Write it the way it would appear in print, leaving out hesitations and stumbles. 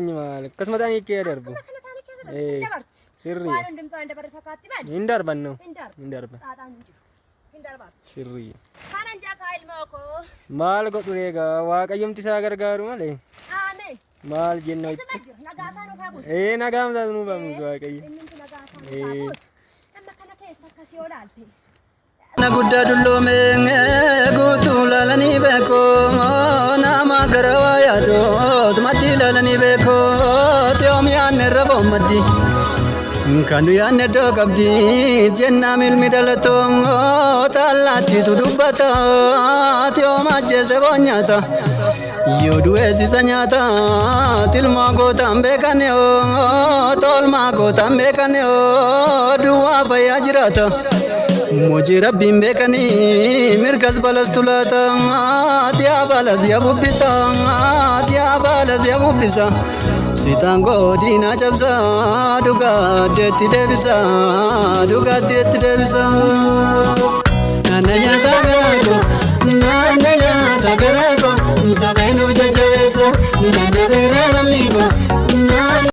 Maal akkasuma ta'anii kee darbu. Akkuma kana taanii keessa darbu. Ee. Dabarti. Sirrii. Waan hundumtuu waan dabarre fakkaatti maali? Hin darban noo. Hin darbu. Hin darban. Xaaxaan hin jiru. Hin darbaatu. Sirrii. Kanan jaakaa ilmoo koo. Maal godhu egaa waaqayyomti isaa gargaaru malee. Ameen. Maal jenna Isuma jira. Nagaa isaa nuuf haa buusu. Ee nagaa isaa nuuf haa buusu waaqayyo. Innumti nagaa isaa nuuf haa Ee. buusu. Amma kana keessa akkasii yoo laalte. Na guddaa dulloome guutuu laalanii beeku nama gara waa yaadootu maddii laalanii beeku yoom yaadne irra boommaddi kan nu yaadne iddoo qabdi jennaa ilmi dhalatoo taallaattiitu dubbata yoom ajjeese boonyaata yoo du'eessisa nyaata tilmaa gootaan beekane tolmaa gootaan beekane duwwaa fayyaa jiraata. Mojii rabbiin beekanii mirgas balastu laata yaa balas yaa bubbisa yaa balas yaa bubbisa sitaan godina cabsa dhugaaddeetti deebisa dhugaaddeetti deebisa. Nana nyaata garaako nana nyaata garaako sabeen jajjabeessa nana beera lammiiko.